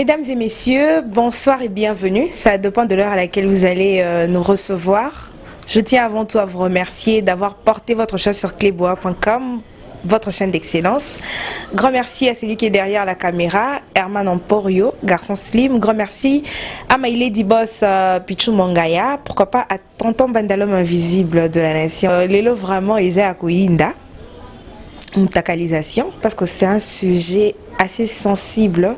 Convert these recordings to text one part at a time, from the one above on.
Mesdames et messieurs, bonsoir et bienvenue. Ça dépend de l'heure à laquelle vous allez nous recevoir. Je tiens avant tout à vous remercier d'avoir porté votre choix sur cleboa.com, votre chaîne d'excellence. Grand merci à celui qui est derrière la caméra, Herman Emporio, garçon slim. Grand merci à My Lady Boss Pichou Mongaya. Pourquoi pas à Tonton Bandalom invisible de la nation. Lelo vraiment, eza ya koyinda. Mutakalisation, parce que c'est un sujet assez sensible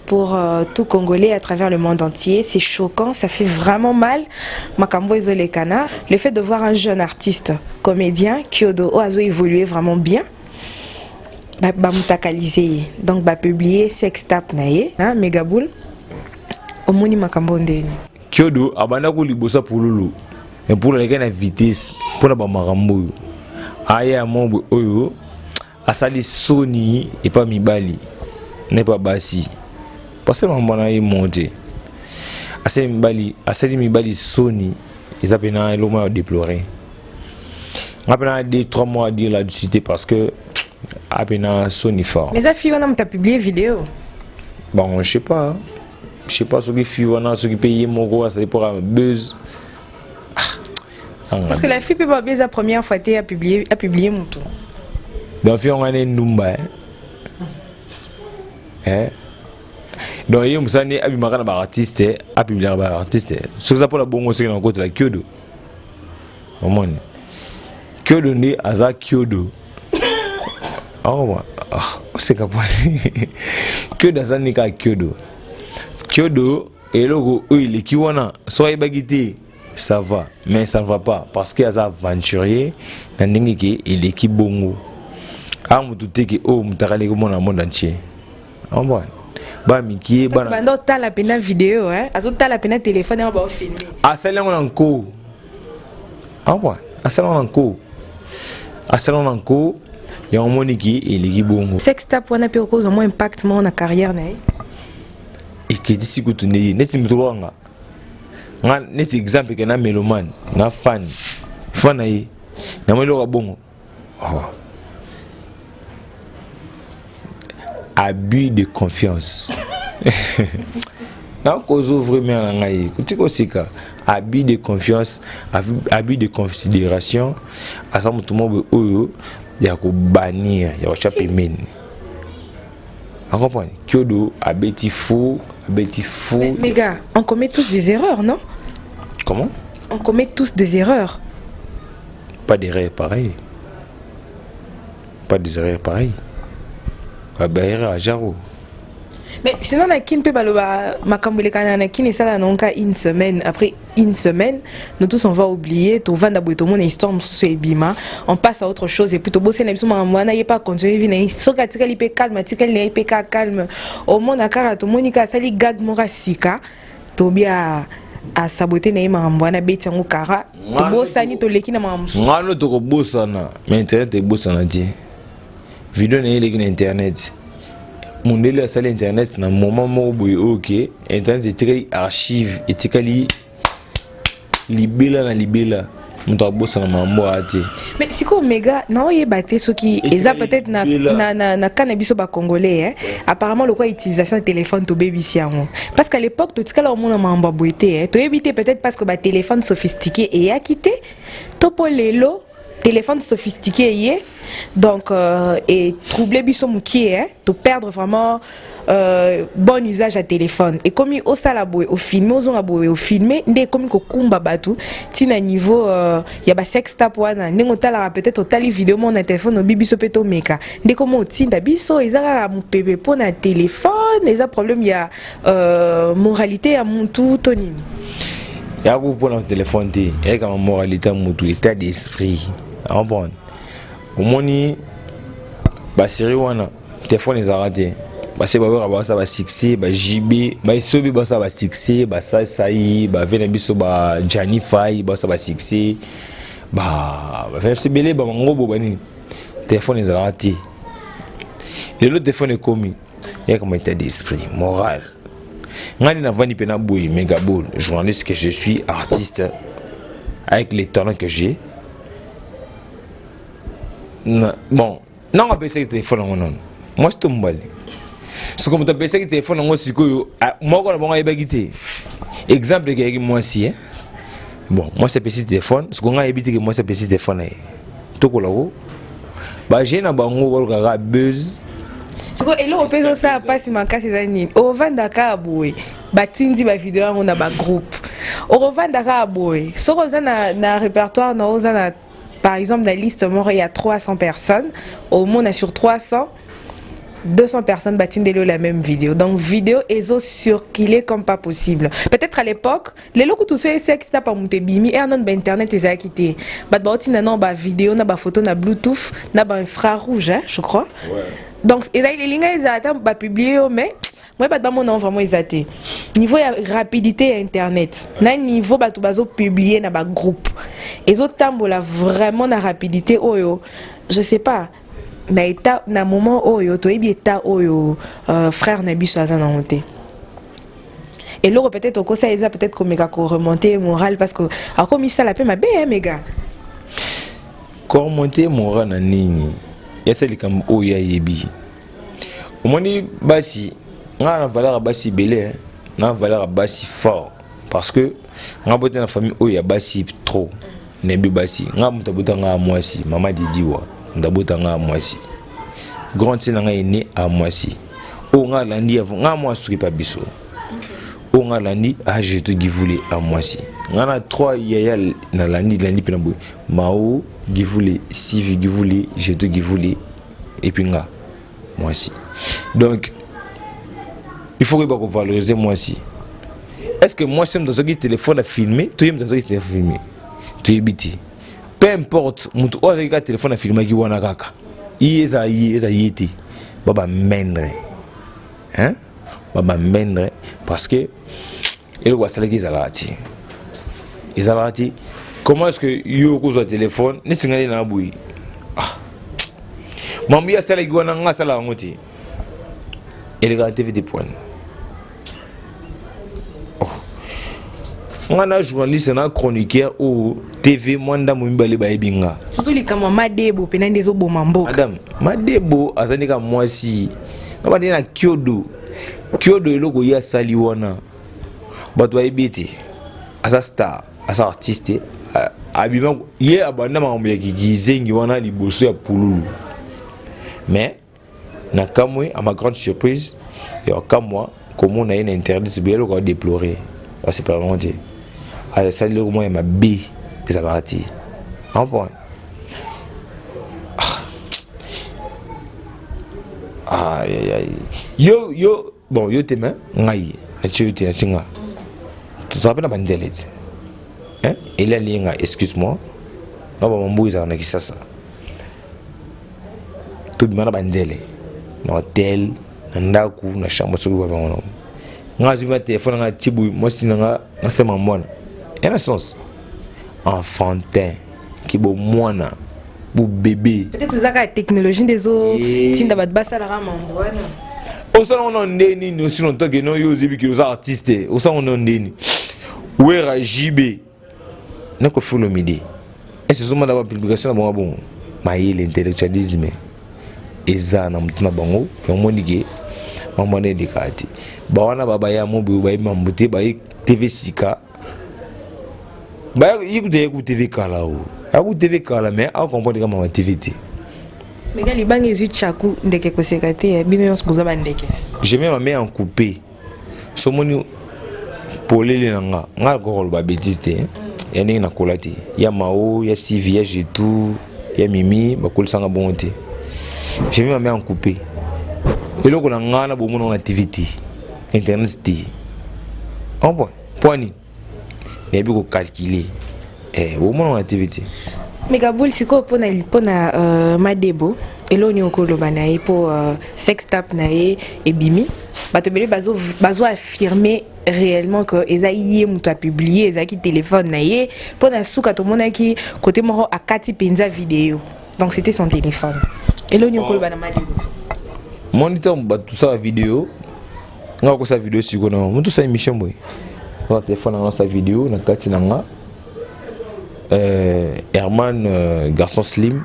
pour tout Congolais à travers le monde entier. C'est choquant, ça fait vraiment mal. Makambo ezolekana. Le fait de voir un jeune artiste, comédien, Kyodo, oyo azo évoluer vraiment bien, ba mutakaliser. Donc, ba publier sextape na ye, hein, Megaboul. Omoni makambo ndeni. Kyodo abanda ko libosa pululu. Mais pour la na vitesse, pour la ba makambo oyo. Aya mombo oyo asali soni epa mibali ne pa basi. Parce que makambo na ye monte. Asali mibali soni eza pena eloko ya déplorer. Nga pena 2 3 mois à dire là-dessus parce que apena soni fort. Mais ça fille wana muta publier vidéo. Bon, je sais pas. Je sais pas soki fille wana, soki pe ye moko asali pour un buzz. Ah, Parce que la fille peut pas bien la première fois à publier mutu. Donc fille on est ndumba. Hein? Donc ye musani abimaka na ba artiste, apublier ba artiste. Soki ça pour la bongo soki na kota la Kyodo. Omoni. Kyodo nde aza Kyodo. Oh, ah, oseka pwani. Kyodo aza ni kaka Kyodo. Kyodo eloko oyo eleki wana soki ayebaki te, ça va, mais ça ne va pas parce que aza aventurier na ndenge ke eleki bongo. A motu te ke oyo moto akaleki komona monde entier. Omona bana mikie bana banda otala pena vidéo, hein, azotala pena téléphone yango baofilme. Asali yango na nko. Awa asali yango na nko, asali yango na nko, yango omoniki eleki bongo. Sextape wana mpe okozwa mwa impact moko na carrière na ye. Eketisi kutu nde neti moto wanga nga, neti exemple ke na mélomane, nga fan, fan na ye, namoni eloko ya bongo, oh. Abus de confiance, nakozouvrir mare na ngai kuti kosika. Abus de confiance, abus de considération. Aza moto moko boye oyo ya kobannir, ya kotya pembeni. Acomprendre, Kyodo abeti faux, abeti faux. Mais gars, on commet tous des erreurs, non? Comment? On commet tous des erreurs. Pas d'erreur pareil, pas des erreurs pareil, baerreur ajaro. Mais sinon na Kine mpe baloba makambo elekana na Kine esala nonka une semaine. Après une semaine, nous tous, on va oublier. Tovanda boye, tomona histoire mosusu ebima, on passe à autre chose et puis tobosani na biso makambo wana. Ye pa continue vie na ye. Soki atikali mpe calme, atikali na ye mpe ka calme. Omona kaka tomoni kaka asali gag moko ya sika, tobi asabote na ye makambo wana, abeti yango kara, tobosani, toleki na makambo mosusu. Ngano tokobosana, mais internet ebosana te. Video na ye eleki na internet. Mondele asali internet na moment moko boye oyo ke internet etikali archive, etikali libela na libela. Moto abosana makambo aya te. Mais sikoyo Mega, naoyeba te soki eza peut-être na ka na biso bacongolais, hein? Apparemment lokola utilisation ya téléphone tobebisi yango, parce qu'à l'époque totikala komona makambo ya boye te, hein? Toyebi te, peut-être parce que batéléphone sophistiqué eyaki te, to mpo lelo téléphone sophistiqué eye, donc etrouble biso mokie, hein? Toperdre vraiment bon usage ya téléphone. Ekomi osala boye, ofilme, ozonga boye, ofilme, nde ekomi kokumba bato ntina niveau ya basextape wana. Ndenge otalaka, peut-être otali video moko na téléphone, obi biso mpe tomeka, nde komo otinda biso. Eza kaka mopepe mpo na téléphone, eza problème ya moralité ya mutu to nini? Yako mpona téléphone te, eyakama moralité ya mutu, état d'esprit. Comprendre, omoni basérie wana, téléphone ezalaka te. Base bayoka basala basuccès, baJB baesobi basala basuccès, basasai bave na biso, bajani fai basala basuccès, bave na biso ebele, bamangobo banini, téléphone ezalaka te. Lelo téléphone ekomi, eyakama état d'esprit moral. Ngai nde navandi mpe na boye, Megabol, journaliste que je suis, artiste avec les talents que j'ai bon, nango apesaki téléphone yango nano, mwasi to mobali. Soki moto apesaki telefone yango sikoyo, moko na bango ayebaki te. Exemple ekeyaki mwasi, eh? Bon, mwasi apesi telefone, sikoyo ngai ayebi te ke mwasi apesi telefone na ye. Tokola ko baje na bango balukaka buzz. Sikoyo eloko mpe ezosala mpasi makasi eza nini? Ovanda kaka boye, batindi bavideo yango na bagroupe, okovanda kaka boye. Soki oza na répertoire na, oza na, par exemple, na liste moko ya 300 personnes, omona sur 300, 200 personnes batindeli la même vidéo. Donc vidéo ezo circuler comme pas possible. Peut-être à l'époque, lelo kutu so eseki ta pa moto ebimi ere nano bainternet ezalaki te, bato baotinda nano bavideo na bafoto na Bluetooth na bainfrarouge, hein, je crois. Donc ezali elinga ezala ata bapublie yo, mais moi bato bamona vraiment eza te. Niveau ya rapidité ya internet na niveau bato bazopublie na bagroupe ezotambola vraiment na rapidité oyo, je sais pas, na état na moment oyo toyebi état oyo frère na biso aza nango te. Eloko peut-être okosala eza peut-être komeka koremonter moral, parce que akomisala mpe mabe ya mega. Koremonter moral na nini? Yasa likambo oyo ayebi. Omoni basi, ngai na valeur ya basi ebele, na valeur ya basi fort, parce que ngai bote na famille oyo ya basi trop. Nayebi basi. Ngai moto abota ngai ya mwasi, mama Didiwa moto abota ngai ya mwasi, grande sœur na ngai ene ya mwasi oyo ngai alandi avant ngai mwasi soki pa biso oyo ngai alandi ajeto Givule ya mwasi. Ngai na trois yaya nalandi landi mpe na boye: Mao Givule, Sivi Givule, Jeto Givule, et puis nga mwasi. Donc il faut koyeba kovaloriser mwasi. Est ce que mwasi moto azwaki telefone afilme to ye moto azwaki telefone filme? Toyebi te. Peu importe, moto oyo azwaki kaka telefone afilmaki wana kaka ye, eza ye, eza ye te. Babamendre, hein, babamendre, parce que eloko basalaki ezalaka ti, ezalaka ti. Comment est ce que yo okozwa telefone neti ngai na boye? Ah, mambo ye asalaki wana, nga asalaka yango te, elekaka te vite point. Oh. Nga na journaliste na chroniqueur oyo TV mwa ndambo mibale bayebi nga. Surtout likambo ya Madebo mpena nde ezoboma mboka. Madame Madebo aza ndeka mwasi na bande na kiodo kiodo. Eloko ye asali wana, bato bayebi ete aza star, aza artiste, abima ye abanda makambo ya kigizengi wana liboso ya pululu. Mais na kamwe, à ma grande surprise ya kamwa komona ye na internet boye, eloko adéploré, asepela nango te, asali eloko moko ya mabe ezalaka te. Comprendre? Ah, yo yo bon, yo te, me ngai natie yo te, natie nga, tozala mpe na banzele te. Eli alie nga, excuse moi, na bamambu ezalaka na Kisasa, tobima na banzele na hotel, na ndako, na chambre, soki babango nango. Nga azwi ma telefone nga tie boye, mwasi na nga nasema mwana ya na sens enfantin ki bomwana bobebe. Peut-être eza kaka technologie nde ezotinda bato basalaka mambo wana. Osala ngo na nde nini? Osi longtemps ke no yo ozebi ke oza artiste, osala ngo na ndeni? Wera, JB na Koffi Olomide, ese ezomona bapublication na bango bongo, mayele, intellectualisme eza na motu na bango. Yomoni ke mambo wana elekaka te. Bawana babaya moboye, bayebi mambo te, baye TV sika, ye kuta ye ku TV kala o aku TV kala, mais acomprendre kaka mama TV te. Mega, libanga ezwi tchaku, ndeke koseka te, bino nyonso boza bandeke. Je mets ma main en coupé. Somoni polele na nga, nga nakoka koloba bétise te ya ndenge nakola te, ya Mao, ya Sivi, ya Jetu, ya Mimi bakolisanga bongo te. Je mets ma main en coupé. Eloko na nga na bomona na TV te, internet te, comprendre mpo nini? Nayebi kocalculer, bomona na TV te. Megabul, sikoyo mpona Madebo, eloko nini okoloba na ye mpo sextape na ye ebimi? Bato ebele bazo affirmer réellement que eza ye moto apublie, ezalaki telefone na ye, mpo na suka tomonaki kote moko akati mpenza video, donc c'était son téléphone. Eloko nini okoloba na Madebo? Moni ntango bato tosala video, nga kosala video sikoyo na moto osala émission boye na telefone nanga, nasala video na kati na nga. Herman, garçon slim,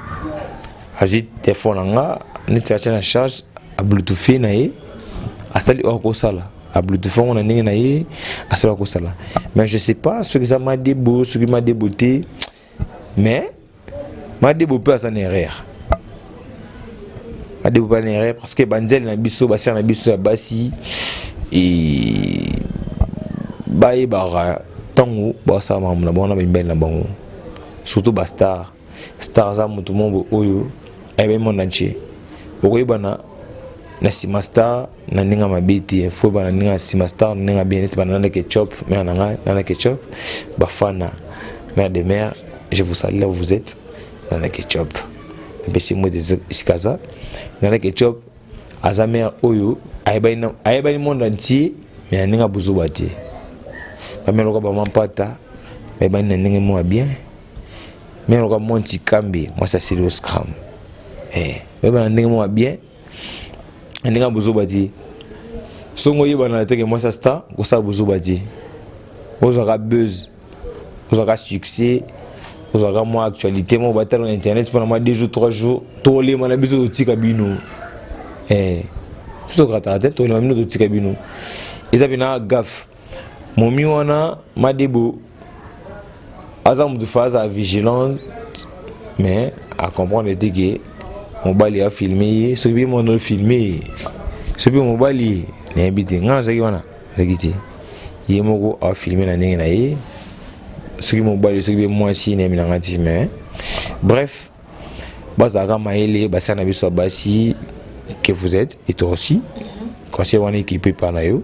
azwi telefone na nga neti atia na charge, abluetooth na ye. Asali oyo akosala, ablutu yango na ndenge na ye, asali akosala. Mais je sais pas soki eza Madebo, soki Madebo te. Mais Madebo mpe aza na erreur, Madebo mpe aza na erreur, parce que banzele na biso, basere na biso ya basi, bayebaka ntango basala makambo na bango na bamibali na bango, surtout bastar. Star aza moto moko oyo ayebi monde entier. Okoyebana na nsima star na ndenge mabe te, faut oyebana ndenge ya nsima star na ndenge bien, neti banana Ketchup, mère na ngai Nana Ketchup, bafana, mère de mère, je vous salue là où vous êtes. Nana Ketchup, mpesi mo esika aza. Nana Ketchup aza mère oyo ayebani monde entier, mais na ndenge ya bozoba te. Bamère lokola bamampata bayebani na ndenge moko ya bien. Mère lokola Monti Kambe, mwasi asili oscram, bayebana na ndenge moko ya bien, na ndenge ya bozoba te. Songo oyebana teke mwasi ya star, kosala bozoba te. Ozwaka buzz, ozwaka succès, ozwaka mwa actualité moko, batala na internet mpona mwa 2 jours, 3 jours. Tolema na biso, totika bino. Biso tokataka te, tolema bino, totika bino. Eza mpena gaffe. Momi wana Madebo aza motu, fa azala vigilante, mais acomprendre te ke mobali afilme ye. Soki mpe mwana ofilme ye, soki mpe mobali, nayebi te. Ngai nazalaki wana, nazalaki te. Ye moko afilme na ndenge na ye, soki mobali, soki mpe mwasi, nayebi nanga ti. Mais bref, bazalaka mayele, basala na biso ya basi que vous êtes, et toi aussi, conseil wana équipe epa na yo,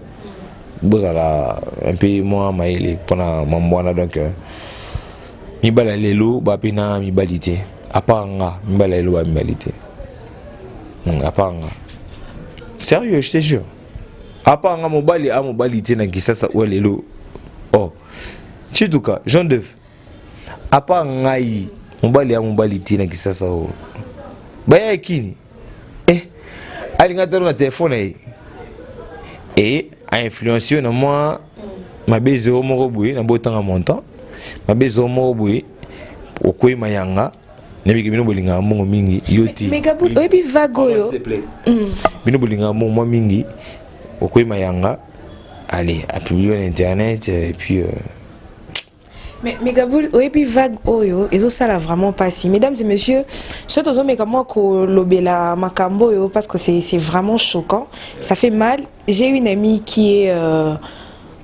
bozala un peu mwa mayele mpona mambo wana. Donc mibali ya lelo bape na mibali te. À part nga, mibali ya lelo ba mibali te. À part nga, sérieux, je te jure, à part nga, mobali a mobali te na Kisasa oyo lelo. Oh, Chituka Jean Dev, à part ngai, mobali ya mobali te na Kisasa oyo. Baya ekini, alinga talo na telefone na ye e ainfluence yo na mwa mabe zero moko boye na botanga montant mabe zero moko boye, okwei mayanga. Nayebiki bino bolingaka mbongo mingi, yo te. Oyebi vague oyo. Bino bolingaka mbongo mwa mingi, okwei mayanga, allez, apublie na internet et puis Mais Gaboul, oyebi vague oyo ezosala vraiment mpasi. Mesdames et messieurs, soki tozomeka mwa kolobela makambo oyo, parce que c'est vraiment choquant, ça fait mal. J'ai une amie qui est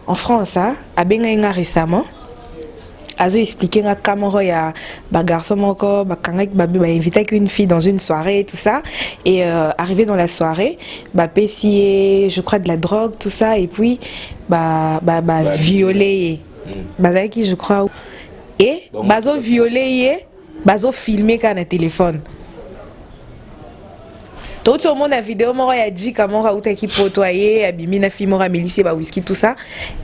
en France, hein, abengai nga récemment, azo expliquer nga cas moko ya bagarçon moko bakangaki, bainvitaki une fille dans une soirée, tout ça, et arrivé dans la soirée, bapesi ye, je crois, de la drogue, tout ça, et puis ba ba ba violer ye. Bazalaki, je crois, et bazo violer ye, bazofilme kaka na téléphone. Touti omona video moko ya jika moko autaki poto, aye, abimi na fille moko, amelisi ye bawhisky, tout ça,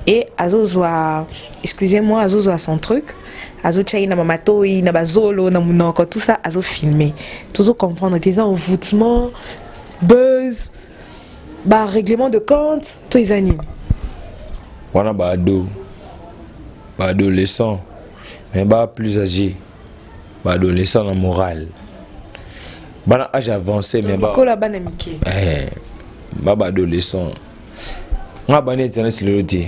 et azozwa, excusez-moi, azozwa son truc, azotia ye na bamatoi, na bazolo, na monoko, tout ça, azofilme. Tozocomprendre te, eza envoûtement, buzz, barèglement de compte, to eza nini? Wana baado, baadolescent, mais ba plus âgé, baadolescent na morale, bana âge avancé, mais ba bana mike. Ba baadolescent. Nga bani internet lelo te,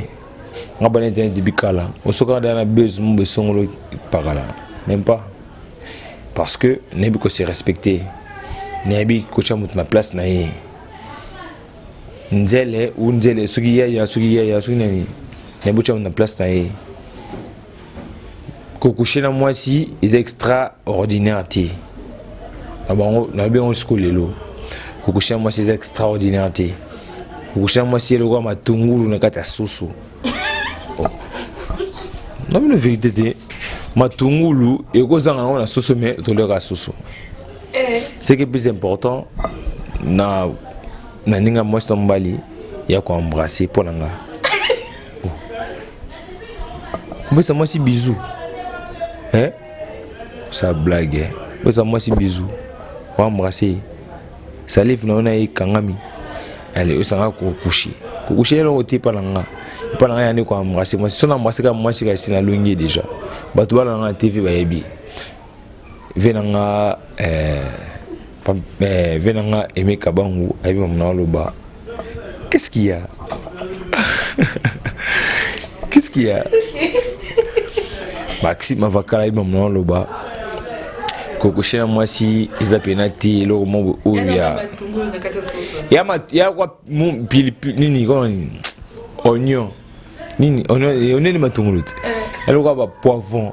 nga bani internet depuis kala. Osokaka da na buzz mo besongolo pakala, même pas, parce que nayebi kose respecter, nayebi kotia moto na place na ye. Nzele u nzele, soki yaya, soki yaya, soki nani, nayebi kotia moto na place na ye. Kokushe na mwasi eza extraordinaire te na bango. Nayebi yango sikoyo lelo. Kokushe na mwasi eza extraordinaire te. Kokushe na mwasi eloko ya matungulu na kati ya susu. Oh. Na bino vérité te, matungulu ekozanga yango na soso, mais toliaka soso. Ce qui est plus important na ndenge ya mwasi na mobali ya koembrasser, mpo na nga, opesa mwasi bisou, eh? Sa blague, eh? Opesa mwasi bisou, oembrasser, salive na yo na ye ekangami, ale osanga kokushe. Kokushe eloko te epa na nga. Epa na nga yandi koembrasser mwasi. So na embrasser kaka mwasi, kasi nalongi ye déjà. Bato bana na nga na TV bayebi ve na nga, ve na nga Aime Kabangu ayebi mamu na oloba. Qu'est-ce qu'il y a? Qu'est-ce qu'il y a? Maxime Avakala yeba mona oloba kokoshe na mwasi eza pena te eloko moko oyo ya ya kwa pilipili nini kona nini oignon nini oignon nini matungulu te eloko ya ba poivron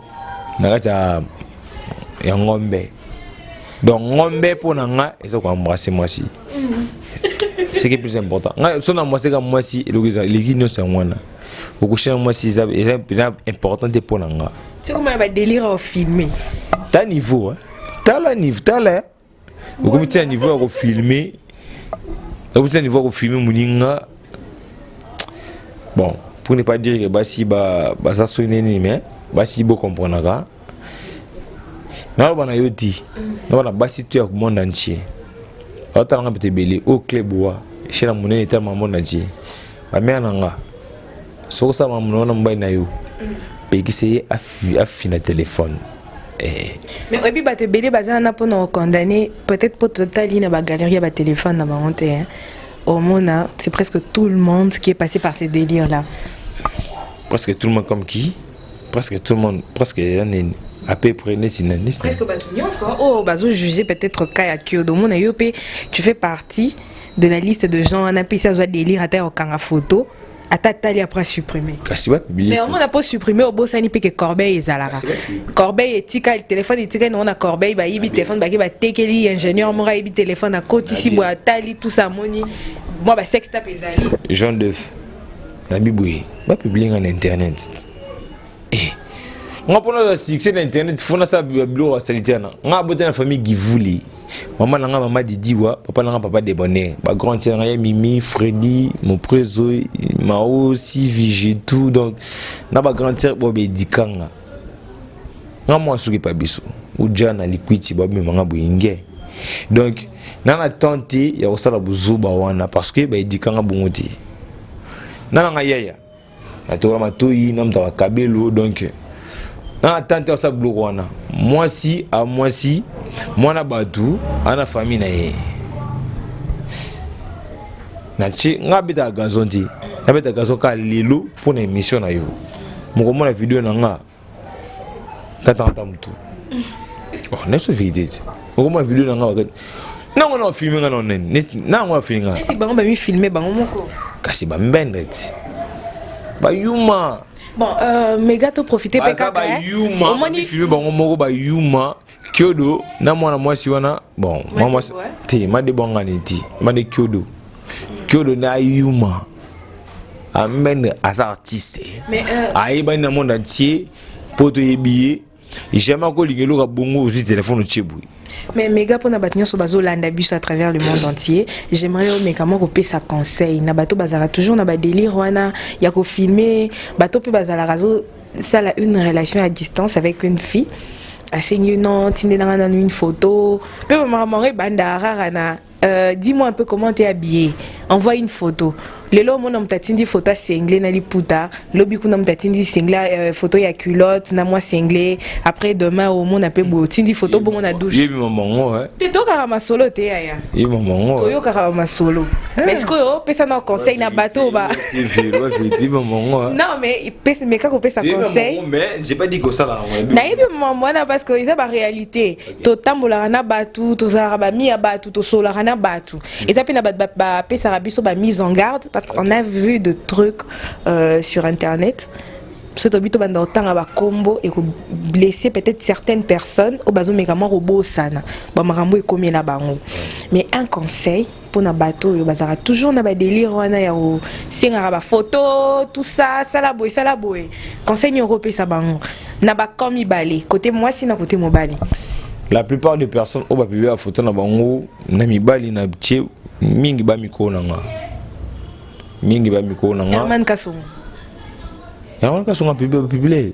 na kati ya ngombe. Donc ngombe mpo na nga eza koembrasse mwasi, ce qui est plus important. Nga so na mwasi ka mwasi, eloko eleki nyonso yango wana. Okoucher na mwasi eza eza important te mpo na nga. C'est comme ba délire au filmer. Ta niveau, hein? Tala niveau, tala okomi tia niveau ya kofilmer, okomi tia niveau ya kofilmer moninga. Bon, pour ne pas dire que basi baza soki nini, mais basi bocomprenaka. Naloba na yo ti naloba na basi to ya monde entier baotalanga bato ebele oyo club wa chaîne ya monene etalama monde entier. Bamère na nga, soki osala makambo na mobali na yo, pekisa ye afina telefone. Mais oyebi, bato ebele baza wana mpona kocondamner peut-être mpo totali na bagalerie ya batelefone na bango te. Omona, c'est presque tout le monde qui est passé par ces délires là. Presque tout le monde comme qui? Presque tout le monde, presque ya nini à peu près, neti nani? Presque bato nyonso oyo bazojuge peut-être cas ya Kiodo. Omona, yo mpe tu fais partie de la liste de gens wana mpe si azwa délire ata ya kokanga photo, ata atali, après supprimer. Kasi bapublier. Mais omona, mpo supprimer, obosani mpe ke corbeille ezalaka, corbeille etikali, telefone etikali nango na corbeille. Bayibi telefone, bake batekeli ingénieur moko ayebi telefone, akotisi boye, atali tout ça, amoni mwa basextape ezali. Jean Deuf nabi boye, bapublier nga na internet. Nga mpona ozwa succès na internet, fo nasala biloko ya salite wana. Nga abota na famille Givuli, mama na nga mama Didiwa, papa na nga papa Debonaire, bagrand tie na nga ya Mimi, Fredi, Moprezo, Mao, Sivi, tout. Donc na bagrand tie bo baedikanga nga mwa suki pa biso uja na likwiti, babimanga boye nge. Donc na temps te ya kosala bozoba wana parce que baedikanga bongo te. Na nanga yaya natokola matoi na moto akabelo. Donc na temps te asala biloko wana. Mwasi a mwasi, mwana bato ana famille na ye. Natie nga abetaka gazon te, nabetaka gazon kaka lelo mpo na émission na yo. Mokomona video na nga katangata motu, oh, nayeso vérité te. Okomona video na nga nango na ofilme nga na nani neti nango afilme nga. Esi bango bamifilme bango moko. Kasi bambendre ti bayuma. Bon, méga to profiter mpe kaka bayuma filme bango moko, bayuma Kiodo na mwana mwasi wana. Bon, mwana mwasi te, made bwangani ti made Kiodo. Kiodo na ayuma ambendre, aza artiste ayebani na monde entier mpo toyebi ye. Jamais akolinga eloko bongo ozwi telefone otie boye. Mais méga, mpona bato nyonso bazolanda biso à travers le monde entier, j'aimerais omeka mwa kopesa conseil na bato bazalaka toujours na badélire wana ya kofilmer, bato mpe bazalaka azosala une relation à distance avec une fille, asengi non, tindelanga nanu une photo mpe bamakambo yango ebandaka kaka na dis-moi un peu comment t'es habillé, envoie une photo. Lelo omona moto atindi photo ya singlet na liputa, lobi kuna moto atindi singlet, photo ya culotte na mwa singlet, après demain omona mpe boye otindi photo bongo na douche. Yebi mamango. Te, tokaka masolo te yaya. Yebi mamango. Toyokaka bamasolo, mais sikoyo opesa na conseil na bato ba non, mais mais kaka opesa conseil. Mais j'ai pas dit kosala. Nayebi mambo wana parce que eza baréalité. Totambolaka na bato, tozalaka bami ya bato, tosololaka na bato. Eza mpe na bato bapesaka biso bamise en garde parce qu'on a vu de trucs sur internet. So tobi tobanda kotanga bakombo, ekoblesser peut-être certaines personnes oyo bazomeka mwa kobosana bamakambo ekomela bango. Mais un conseil mpona bato oyo bazalaka toujours na badélire wana ya kosengaka bafoto, tout ça, sala boye, sala boye, conseil nini okopesa bango na bacamp mibale, côté mwasi na côté mobali? La plupart des personnes oyo bapublier bafoto na bango na mibali na tie mingi, bamikolo na nga mingi, bamikolo na nga. Herman Kasongo. Herman Kasongo apublier?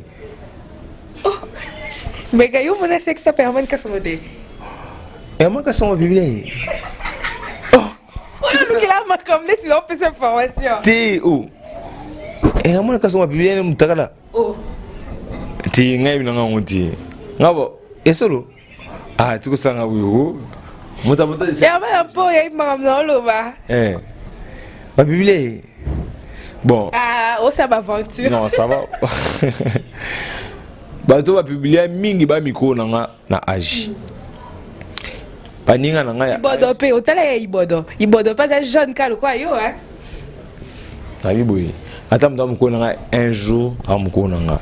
Mbeka yo mona sextape Herman Kasongo te? Herman Kasongo apublier? Olukela makambo neti naopesa information. Te, o Herman Kasongo apublier mutakala te. Ngai nanga yango te, nga bo esolo. Ah, tikosanga boyo moto Herman mpo oyebi makambo na oloba. Bapublier bon. Ah, osala baventure. Non, ça va. Bato bapublier mingi, bamikolo na nga na age, baninga na ngai. Ibodo mpe, otala ya Ibodo. Ibodo mpe aza jeune ka lokola yo, hein? Nayebi boye, ata moto amokolo na ngai un jour, amokolo na nga.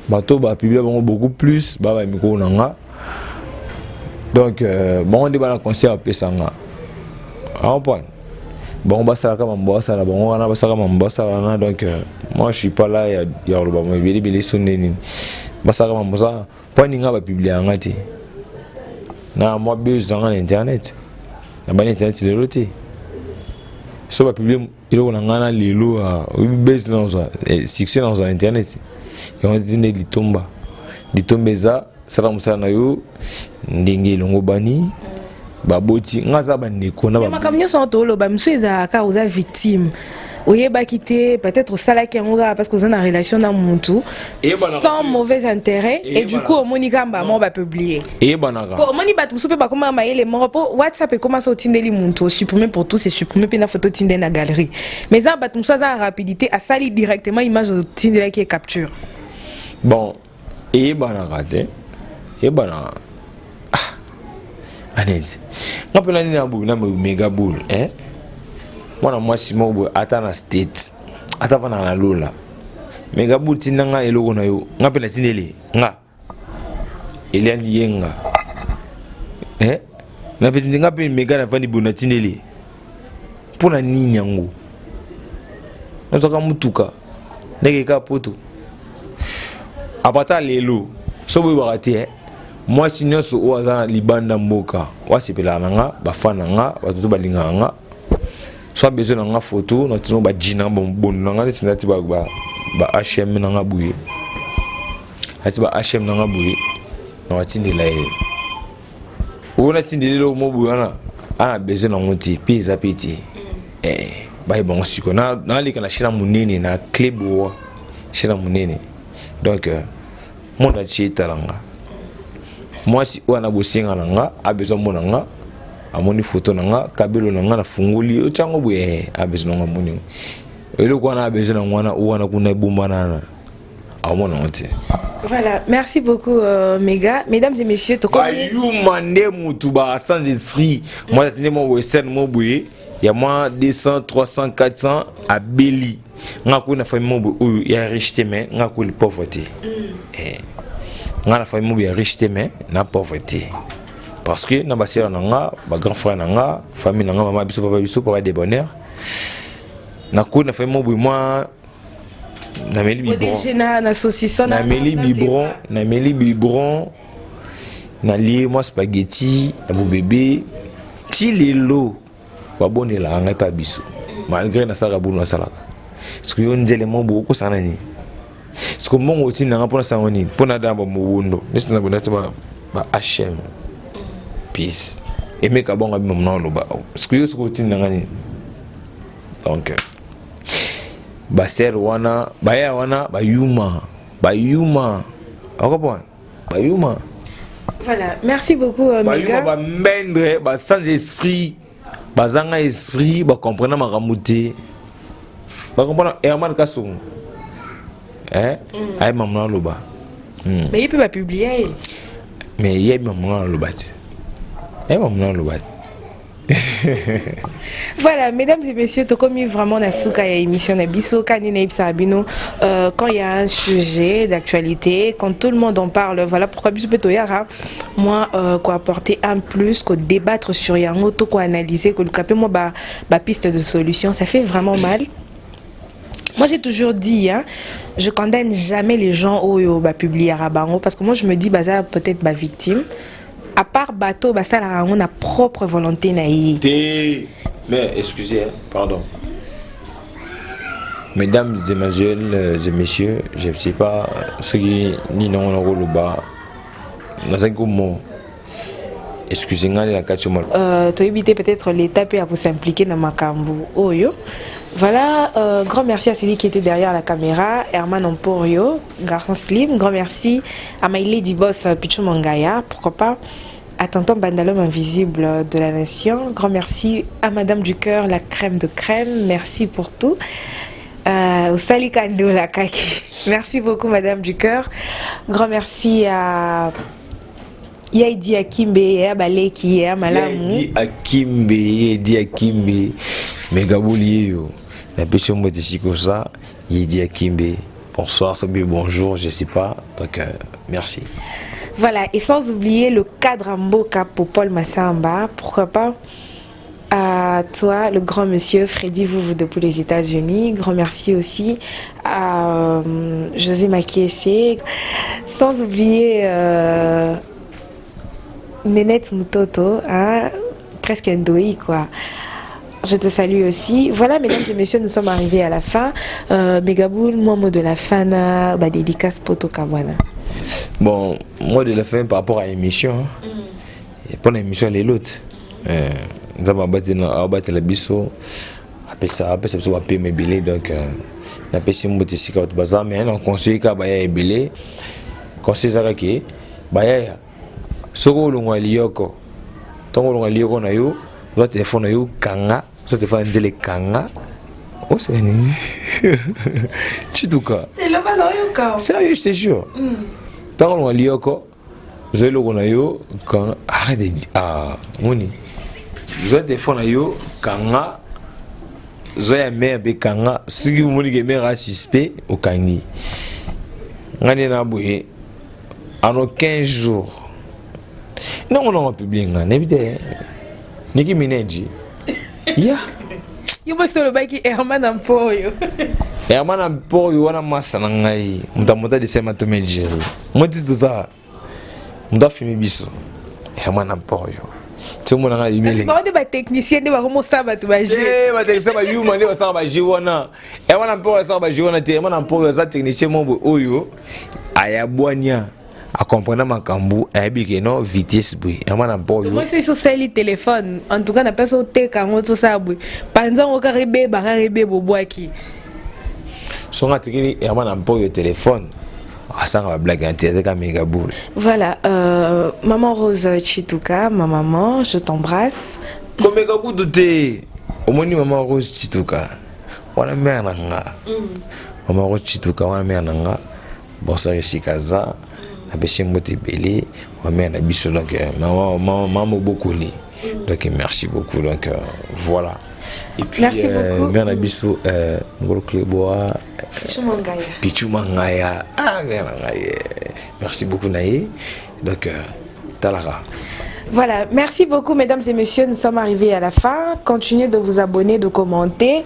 Bato bapublier bango beaucoup plus baa bamikolo na nga. Donc bango nde bana conseil bapesa nga, comprendre. Bango basalaka mambo, basala bango wana, basalaka mambo, basala wana. Donc moi, je suis pas là ya koloba mo ebele ebele. So nde nini basalaka mambo sa mpo aninga bapublier yanga te na mwa buzz nga na internet. Nabani internet lelo te. So bapublier eloko na ngai na lelo, oyebi buzz nazwa, succès nazwa na internet yango te. Nde litomba, litomba eza sala mosala na yo ndenge elongo. Bani baboti nga, aza bandeko na makambo nyonso wana toloba. Mosusu ezalaka oza victime, oyebaki te, peut-être osalaki yango kaka parce que oza na relation na mutu sans mauvais intérêt, et du coup omoni kaka mbala moko bapublier. Eyebanaka. Po omoni bato mosusu mpe bakóma mayele moko, mpo WhatsApp ekóma so otindeli mutu, osupprimer pour tout, c'est supprimer mpe na photo otindeli na galerie. Mais eza bato mosusu aza na rapidité, asali directement image otindelaki, e capture. Bon, eyebanaka te, eyebanaka. Ah, aneti nga mpena nini na boye na mega boule, eh? Mwana mwasi moko boye, ata na state, ata vanda na lola, mega boule, tinda nga eloko na yo, nga mpe natindeli nga Eliani ye nga, eh? Na mpe nga mpe mega navandi boye, natindeli mpo na nini yango? Nazwaka mutuka ndenge kaka poto. À partir lelo, so boyebaka te, eh? Mwasi nyonso oyo aza na libanda mboka, oyo asepelaka na nga, bafan na nga, bato to balingaka nga, so besoin na nga photo, natino baji na nga, bondo na nga, neti nati ba hm na nga boye, nati ba hm na nga boye, na batindela ye oyo natindela eloko mo boye wana, ana besoin nango te, mpe eza mpe te. Bayeba yango sikoyo. Naleka na chaîne ya monene na clé boa, chaîne ya monene. Donc monde entier etala nga. Mwasi oyo ana bosenga na nga, abesoin mona nga, amoni photo na nga, kabelo na nga, nafungoli otyango boye, abesoin nango, amoni eloko wana, abesoin nango wana, oyo wana kuna ebombana wana, aomona yango te. Voilà, merci beaucoup Mega. Mesdames et messieurs, tokomi bayuma nde mutu ba sans esprit. Mwasi atindi mwa boye scène mo boye ya mwa 200, 300, 400, abeli nga. Koyi na famille mo boye oyo ya riche te, mais nga koyi pauvre te. Nga na famille mo boye ya riche te, mais na pauvre te, parce que na basœur na nga, bagrand frère na nga, famille na nga, mama biso, papa biso, papa de bonheur. Nakoyi na famille mo boye mwa nameli biberon, na saucisson. Nameli biberon, nameli biberon, nalie mwa spaghetti na bobebe. Ti lelo babondelaka ngai mpe biso, malgré nasalaka bunu, nasalaka. Soki yo nzele mo boye, okosala nini? Soki mbongo otindanga mpona sango nini, mpona damba mobondo neti nati ba hm peace emeka bongo abima mona oloba. Soki yo, soki otindanga nini? Donc basœur wana, baya wana, bayuma, bayuma, okopona bayuma. Voilà, merci beaucoup Bayuma, bambendre, ba sans esprit, bazanga esprit, bacomprendre makambo te, bacomprendre Herman Kasongo, eh? Aye mama aloba. Mais ye mpe bapublier ye. Mais ye mama aloba te, aye mama aloba te. Voilà, mesdames et messieurs, tokomi vraiment na suka ya émission na biso. Kani na yebisa bino, quand il y a un sujet d'actualité, quand tout le monde en parle, voilà pourquoi biso pe toyara moi quoi, apporter un plus, quoi, débattre sur yango, to quoi, analyser, que le moi ba piste de solution. Ça fait vraiment mal. Moi, j'ai toujours dit, hein, je condamne jamais les gens oyo ba publier bango, parce que moi, je me dis, baza peut-être ba victime. À part bato basalaka yango na propre volonté na ye. Te, mais excusez, hein, pardon. Mesdames et mademoiselles et messieurs, je ne sais pas soki nini yango nakoloba, nazalaki komo excuse ngai na kati yo. Toyebi te, peut-être l'État peut s'impliquer na makambo oyo. Voilà, grand merci à celui qui était derrière la caméra, Herman Emporio, garçon slim. Grand merci à my lady boss, Pichu Mangaya, pourquoi pas. à Tonton Bandalom Invisible de la Nation. Grand merci à Madame du Cœur, la crème de crème. Merci pour tout. Osali Kandola Kaki. Merci beaucoup, Madame du Cœur. Grand merci à Yaidi Akimbe, ya Baleki, ya Malamu. Yaidi Akimbe, Yaidi Akimbe. Megaboli yeyo. Napesi yo mbote esika oza. Yaidi Akimbe. Bonsoir, sobi bonjour, je sais pas. Donc, merci. Voilà, et sans oublier le cadre Mboka pour Paul Massamba, pourquoi pas à toi, le grand monsieur Freddy Vouvou depuis les États-Unis. Grand merci aussi à José Makiese. Sans oublier Nénette Mutoto, hein, presque un doi, quoi. Je te salue aussi. Voilà, mesdames et messieurs, nous sommes arrivés à la fin. Megaboul, moi, mot de la fin, bah, dédicace Poto Kabwana. Bon, mot de la fin par rapport à l'émission. Hein. Pour l'émission, elle est l'autre. Nzambe abatela biso, apesa biso bapema ebele. Donc napesi mbote esika bato baza, me na conseil kaka baya ebele. Conseil ezaka ke bayaya, soki olongwa liyoko, ntango olongwa liyoko na yo, ozwa telefone na yo, kanga. Ozwa telefone ya nzela, ekanga. Oseka nini, Chituka? Sérieux, je te jure, ntango olongwa liyoko, ozwa eloko na yo, kanga. Arrête de, ah, moni, zwa telefone na yo, kanga. Zwa ya mare mpe kanga. Soki omoni ke mare asuspect, okangi. Ngai nde na boye ano 15 jours ndongo nango publie. Nga nayebi te, Nicki Minaj ya. Yo bosi olobaki Herman na mpo oyo. Herman na mpo oyo wana, masa na ngai, moto amota desema to Jerry moti, toza moto afimi biso. Herman na mpo oyo ti omona ngai bimele. Bango nde batechnicien, nde bakomosala bato baje. Batechnicien bayuma nde basalaka baje wana. Herman na mpo oyo asalaka baje wana te. Herman na mpo oyo aza technicien mo boye oyo ayabwania, acomprendre makambo, ayebi ke no vitesse boye. Herman na mpo oyo. Moi soki osali telefone, en tout cas napesi, oteka yango, tosala boye, panza yango kaka, ebeba kaka, ebeba, obwaki. Songo atekeli Herman na mpo oyo telefone, asanga bablague te, azaka méga boule. Voilà, maman Rose Chituka, ma maman, je t'embrasse. Komeka kutu te. Omoni, mama Rose Chituka wana, mare na nga. Mama Rose Chituka wana, mare na nga, bonsoir esika aza, napesi mbote ebele wa mare na biso. Donc mama mobokoli, donc merci beaucoup. Donc voilà, et puis Merci beaucoup. Mare na biso, Ngolo Cleboa. Pichu Mangaya. Pichu Mangaya, ah, mare na ngai, merci beaucoup na ye. Donc talaka. Voilà, merci beaucoup mesdames et messieurs, nous sommes arrivés à la fin. Continuez de vous abonner, de commenter.